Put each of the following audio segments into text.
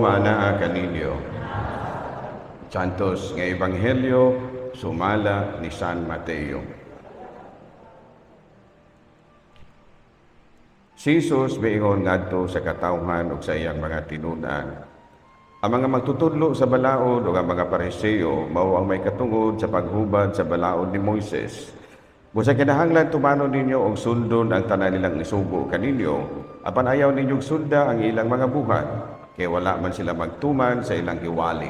Maanaa kaninyo. Santos nga Ebanghelyo sumala ni San Mateo. Si Jesus miingon ngadto sa katawhan ug sa iyang mga tinun-an: Ang mga magtutudlo sa balaod ug ang mga Pariseo mao ang may katungod sa paghubad sa balaod ni Moises. Busa kinahanglan tumanon ninyo og sundon ang tanan nilang isugo kaninyo, apan ayaw ninyong sunda ang ilang mga buhat, kay wala man sila magtuman sa ilang giwali.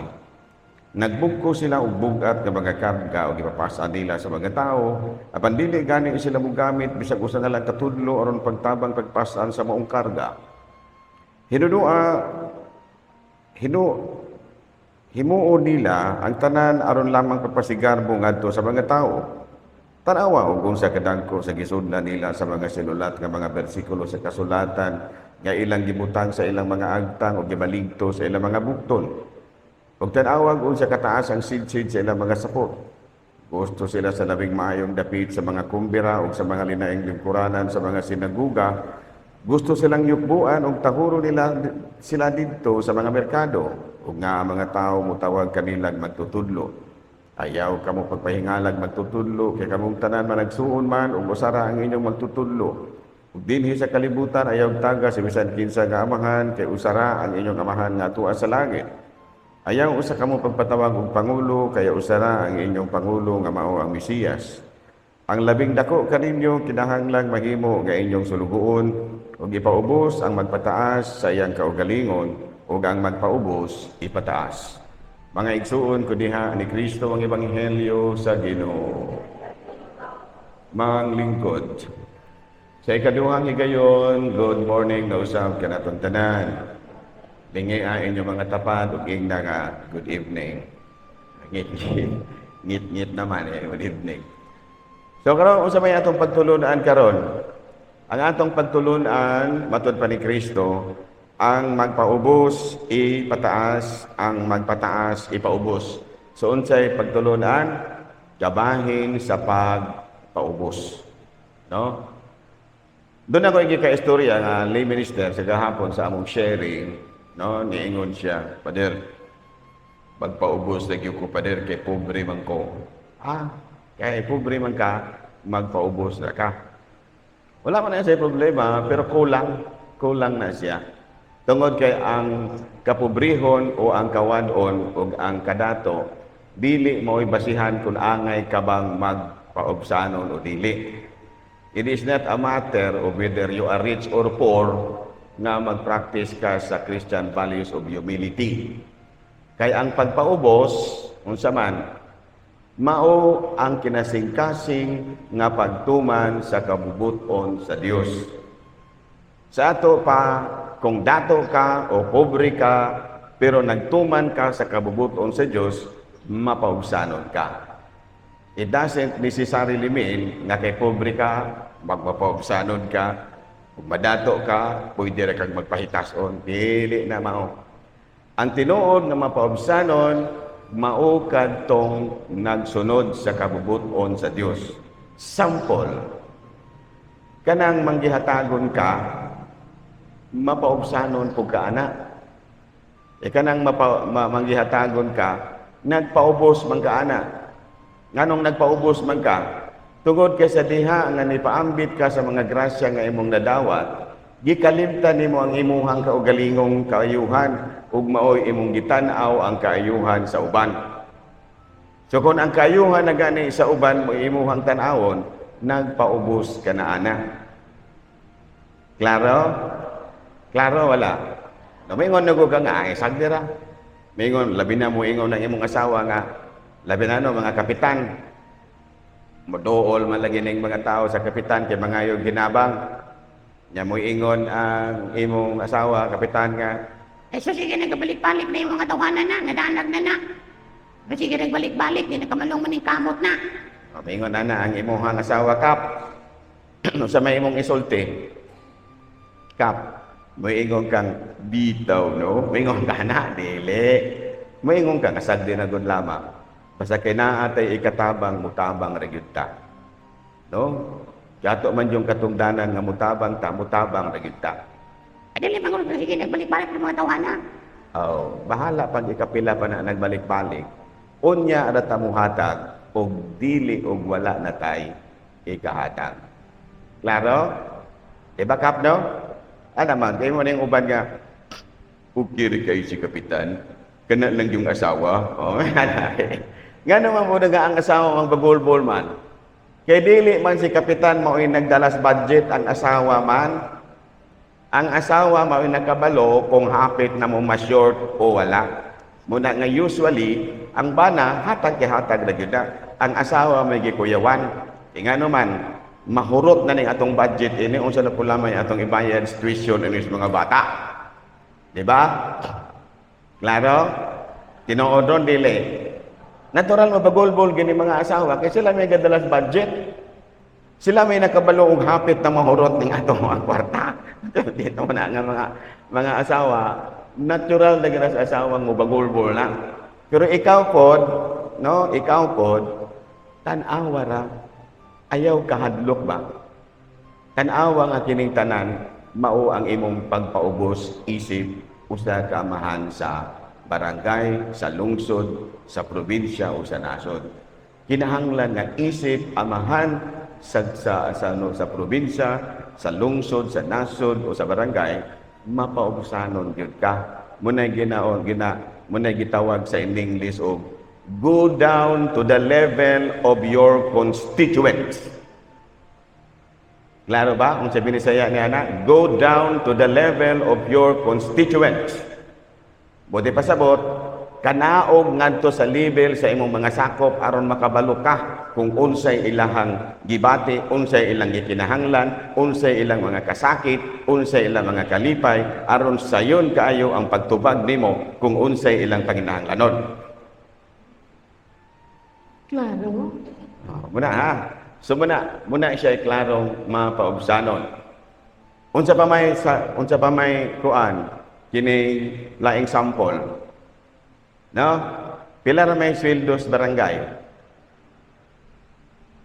Nagbugko sila og bug-at nga mga karga ug ipapas-an nila sa mga tawo, apan dili gani sila mogamit bisag usa na lang ka tudlo aron pagtabang pagpas-an sa maong karga. Hinunua hinu himuon nila ang tanan aron lamang pagpasigarbo ngadto sa mga tawo. Tan-awa og unsa kadagko sa gisudlan nila sa mga sinulat nga mga bersikulo sa kasulatan nga ilang gibutang sa ilang mga agtang o gibaligto sa ilang mga bukton. Ug tan-awa og unsa kataas ang sidsid sa ilang mga sapot. Gusto sila sa labing maayong dapit sa mga kumbira ug sa mga linaing lingkuranan sa mga sinaguga. Gusto silang yukbuan ug tahuro nila sila didto sa mga merkado ug nga ang mga tawo motawag kanilang magtutudlo. Ayaw kamo pagpahingalag magtutudlo kay kamong tanan managsuon man ug usa ra ang inyong magtutudlo. Ug dinhi sa kalibutan ayaw taga sa bisan kinsa nga amahan kay usa ra ang inyong amahan nga atua sa langit. Ayaw usa kamo pagpatawag og pangulo kay usa ra ang inyong pangulo nga mao ang Mesiyas. Ang labing dako kaninyo kinahanglang mahimo nga inyong sulugoon ug ipaubos ang magpataas sa iyang kaugalingon ug ang magpaubos ipataas. Mga igsuon ko diha ni Kristo ang ebanghelyo sa Ginoo. Manglingkod. Sa ikaduhang higayon, good morning na usab kanatong tanan. Lingi ang inyong mga tapad ug ingna nga good evening. Ngit-ngit, ngit-ngit naman eh, good evening. So karon, unsa may atong pagtulunan karon? Ang atong pagtulunan matud pa ni Kristo, ang magpaubos ipataas, ang magpataas ipaubos. So unsay pagtulunan? Kabahin sa pagpaubos. No? Doon ako ka istorya nga lay minister sa gahapon sa among sharing, no, niingon siya, "Pader, magpaubos lagi ko, pader, kay pobre man ko." Ah, kay pobre man ka, magpaubos na ka. Wala man na siya problema, pero kulang, kulang na siya. Tungod kay ang kapobrehon o ang kawadon o ang kadato, dili mo'y basihan kung angay ka bang magpaubsanon o dili. It is not a matter of whether you are rich or poor nga mag-practice ka sa Christian values of humility. Kay ang pagpaubos, unsa man, mao ang kinasingkasing nga pagtuman sa kabubuton sa Dios. Sa ato pa, kung dato ka o pobre ka, pero nagtuman ka sa kabubuton sa Dios, mapaubsanon ka. It doesn't necessarily mean nga kay pobre ka, magmapaubsanon ka, kung madato ka, pwede ra kang magpahitason. Dili na mao. Ang tinuod nga mapaubsanon, mao kadtong nagsunod sa kabubuton sa Dios. Sample, kanang manggihatagon ka, mapaubsanon pud ka ana. E kanang manggihatagon ka, nagpaubos man ka ana. Nganong nagpaubos man ka? Tungod kay sa diha nga nipaambit ka sa mga grasya nga imong nadawat, gikalimtan nimo ang imuhang kaugalingong kaayuhan ug maoy imong gitan-aw ang kaayuhan sa uban. So kung ang kaayuhan na gani sa uban mo imuhang tan-awon, nagpaubos ka na ana. Klaro? Klaro wala? No, maingon na ka nga, ay sagdira. Maingon, labi na mo ingon ng imong asawa nga, labi na no, mga kapitan. Moduol man lagi ning mga tao sa kapitan kay mga yung ginabang. Nya mo ingon ang imong asawa, kapitan nga, "Eh, so sige, nagabalik-balik na yung mga tawanan na, nadalag na na. Sige, nagbalik-balik, di nakamalong man yung kamot na." O, maingon na na ang imong asawa, "Kap." Sa may imong isulti, "Kap," moingon kang, "Bitaw, no?" Moingon ka na, "Dili." Moingon ka, "Kasagdi na gud lamang. Basta kay naa tay ikatabang, mutabang ra gyud ta." No? Kato man yung katungdanan nga mutabang ta, mutabang ra gyud ta. Ay, dili man gud, sige, nagbalik-balik ng mga tawanan. Oh, bahala pag ikapila pa na nagbalik-balik. Unya ra ta muhatag og dili og wala na tay ikahatag. Klaro? Diba, Kap, no? Ano man, kayo mo na yung uban nga, "Okay rin kayo si Kapitan, kana lang yung asawa." Oh, nga naman mo nga ang asawa ang bagulbol man. Kay dili man si Kapitan mao'y nagdalas budget, ang asawa man. Ang asawa mao'y nakabalo kung hapit na mo ma-short o wala. Muna nga usually, ang bana, hatag kay hatag na gyud na. Ang asawa may gikuyawan. Ingano man, mahurot na ning atong budget ini, unsa na pula may atong ibayad sa tuition ini sa mga bata. Di ba? Klaro? Tinuod ron dili. Natural mabagulbol gini mga asawa kay sila may gadalas budget. Sila may nakabalo og hapit na mahurot ning atong mga kwarta. Dito na nga mga asawa, natural na gina sa asawa mo bagulbol na. Pero ikaw pod, no, ikaw pod, tan-awa ra, ayaw kahadlok ba? Tan-awa nga kining tanan mao ang imong pagpaubos isip usa ka amahan sa barangay, sa lungsod, sa probinsya o sa nasod. Kinahanglan nga isip amahan sa ano, sa probinsya, sa lungsod, sa nasod o sa barangay, mapaubusanon gyud ka. Munay ginaon gina munay gitawag sa English og go down to the level of your constituents. Klaro ba? Kung sabi ni saya ni ana, go down to the level of your constituents. Buti pasabot, kanaog ngadto sa level sa imong mga sakop aron makabalo ka kung unsay ilahang gibati, unsay ilang gikinahanglan, unsay ilang mga kasakit, unsay ilang mga kalipay, aron sayon kaayo ang pagtubag nimo kung unsay ilang panginahanglanon. Klaro. Oh, muna ha. So muna siya ay klarong mapaubsanon. Unsa pa may kuan kini laing sample. No? Pila ra may sweldo sa barangay?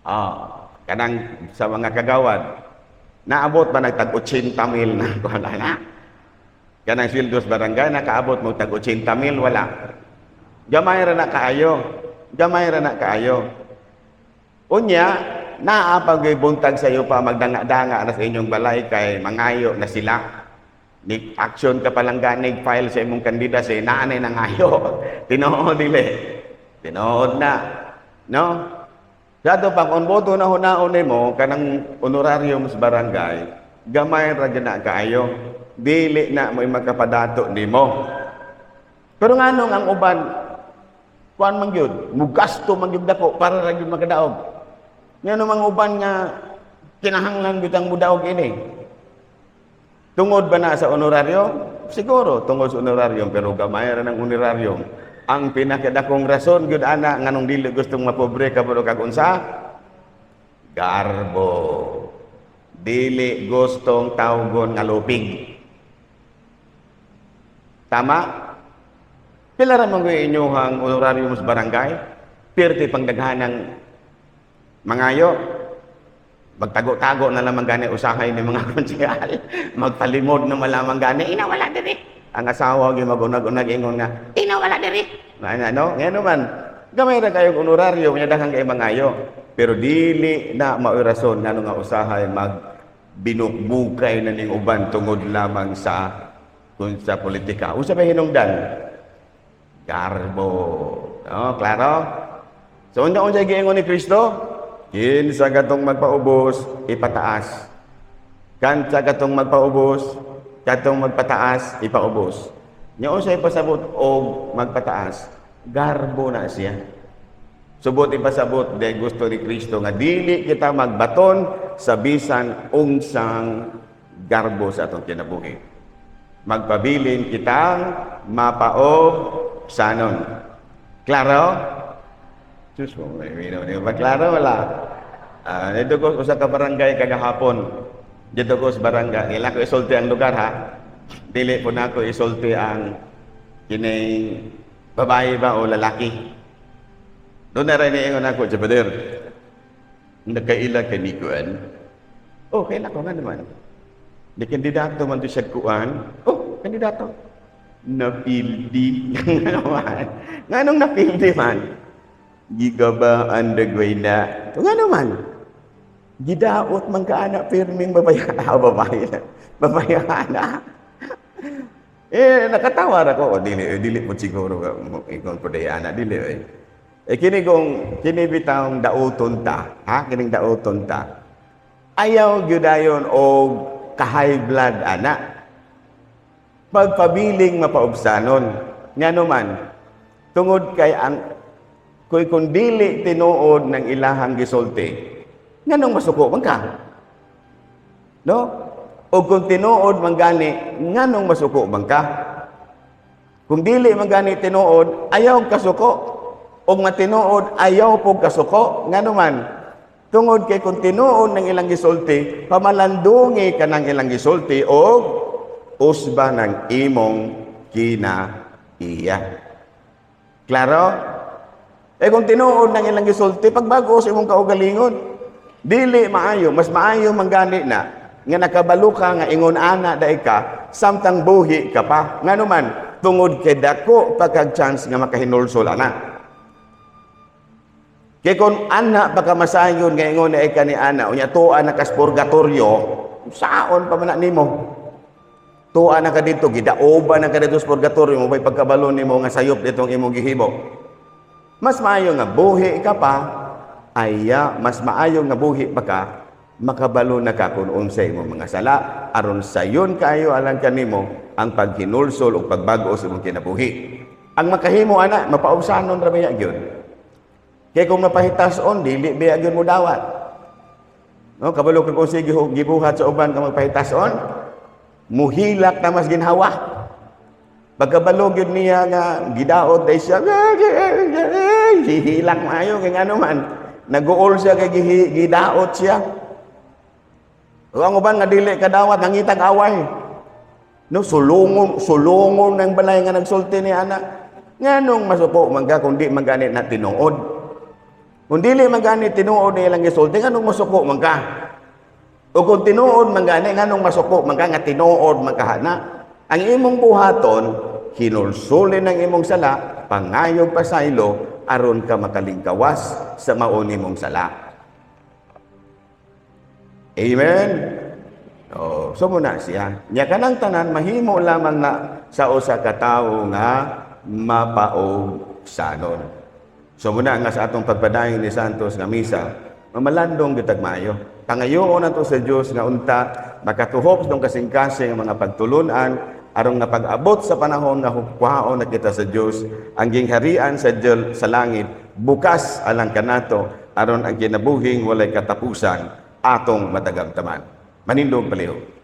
Ah, kanang sa mga kagawad. Naabot ba nagtag 80 mil na kuan na? Kanang sweldo sa barangay nakaabot mo tag 80 mil, wala? Gamay ra na kaayo. Gamay ra na kaayo. Unya, naa pag buntag sa iyo pa magdanga-danga na sa inyong balay kay mangayo na sila. Ni action ka palang ganig file sa imong candidacy, naa na nangayo. Tinuod dili? Tinuod na. No? Sa ato pang on boto na hunaon nimo kanang honorarium sa barangay, gamay ra gyud na kaayo. Dili na mo'y makapadato nimo. Pero nganong ang uban kuan man gyud, mugasto man gyud dako para ra gyud makadaog? Ngano mga uban nga kinahanglan gyud ang mudaog ini? Tungod ba na sa honorarium? Siguro tungod sa honorarium, pero gamay ra ng honorarium. Ang pinakadakong rason gyud ana nganong dili gustong mapobre kabalo kag unsa? Garbo. Dili gustong tawgon nga lupig. Tama? Pila ra man gyud inyuhang honorarium sa barangay? Pirti pang daghanang mangayo. Magtago-tago na lamang gani usahay ni mga konsehal. Magpalimod na malamang gani. Ina wala diri. Ang asawa gyud magunag-unag ingon nga Ina wala diri. Na ano, ngano man gamay ra kayong honorarium nya daghang kay mangayo. Pero dili na mao'y rason ngano nga usahay mag binukbukay na ning uban tungod lamang sa kung sa politika. Unsa may hinungdan? Garbo. No, klaro? So unsa giingon ni Kristo? Kinsa katong magpaubos, ipataas. Kansa katong magpaubos, katong magpataas, ipaubos. Nya unsay pasabot og magpataas? Garbo na siya. Subot ipasabot de gusto ni Kristo nga dili kita magbaton sa bisan unsang garbo sa atong kinabuhi. Magpabilin kitang mapaob sanon. Klaro? Diyos mo, may minaw niyo. Ba klaro wala? Ah, dito ko usa ka barangay kagahapon. Dito ko sa barangay. Ila ko isulti ang lugar ha. Dili po nako isulti ang kining babae ba o lalaki. Doon na rin niingon ako, "Jabader, nagkaila ka ni Kuan?" "Oh, kaila ko nga naman." "Di kandidato man to siya kuan." "Oh, kandidato." Napildi. Nganong napildi man? Gigabaan dagway na. Ito nga naman. Gidaot man ka ana pirming babaya babae na. Babaya na. Eh, nakatawa ra ko. O, dili, eh, dili po siguro ingon po day ana dili eh. Eh kini kung kini bitawng dauton ta, ha? Kining dauton ta. Ayaw gyud dayon og ka-high blood ana. Pagpabiling mapaubsanon. Ngano man, tungod kay ang kung dili tinuod ng ilahang gisulti, nganong masuko man ka? No? O kung tinuod man gani, nganong masuko man ka? Kung dili man gani tinuod, ayaw kasuko. O matinuod, ayaw po kasuko. Ngano man, tungod kay kung tinuod ng ilang gisulti, pamalandungi ka ng ilang gisulti o usba ng imong kinaiya. Klaro? Eh kung tinuod ng ilang gisulti, pagbago sa imong kaugalingon, dili maayo, mas maayo manggani na nga nakabalo ka nga ingon ana dai ka samtang buhi ka pa. Ngano man, tungod kay dako pa kag chance nga makahinulsol ana. Kay kung ana pa ka masayon nga ingon na ka ni ana, unya tuwa na kas purgatorio, saon pa man na nimo? Tuwa na ka dito, gidaoba na ka dito sa purgatorio, mo ba'y pagkabalo nimo nga sayop ditong imong gihimo? Mas maayo nga buhi ka pa, aya, mas maayo nga buhi pa ka, makabalo na ka kung unsay imong mga sala, aron sayon kaayo alang kanimo ang paghinulsol o pagbago sa imong kinabuhi. Ang makahimo ana, mapaubsanon ra baya gyud. Kay kung mapahitason, dili baya gyud mo dawat. No, kabalo ka kung sige gibuhat sa uban ka magpahitason, muhilak na mas ginhawa. Pagkabalo gyud niya nga gidaot day siya, hihilak maayo kay ngano man. Naguol siya kay gidaot siya. O ang uban nga dili kadawat nangitag away. No, sulungon, sulungon ng balay nga nagsulti ni ana. Nganong masuko man ka kung di man gani na tinuod? Kung dili man gani tinuod ni ilang gisulti, nganong masuko man ka? O kung tinuod man gani, nganong masuko man ka nga tinuod man ka na? Ang imong buhaton, hinulsulin ang imong sala, pangayog pasaylo, aron ka makalingkawas sa mao nimong sala. Amen? Oh, so muna siya. Nya kanang tanan mahimo lamang na sa usa ka tawo nga mapaugsanon. So muna nga sa atong pagpadayon ni Santos nga misa, mamalandong gyud maayo. Pangayoon nato sa Dios nga unta makatuhop sa kasing-kasing mga pagtulunan aron nga pag-abot sa panahon nga hukwaon na kita sa Dios, ang gingharian sa Dios sa langit bukas alang kanato aron ang kinabuhing walay katapusan atong matagamtaman. Manindog palihog.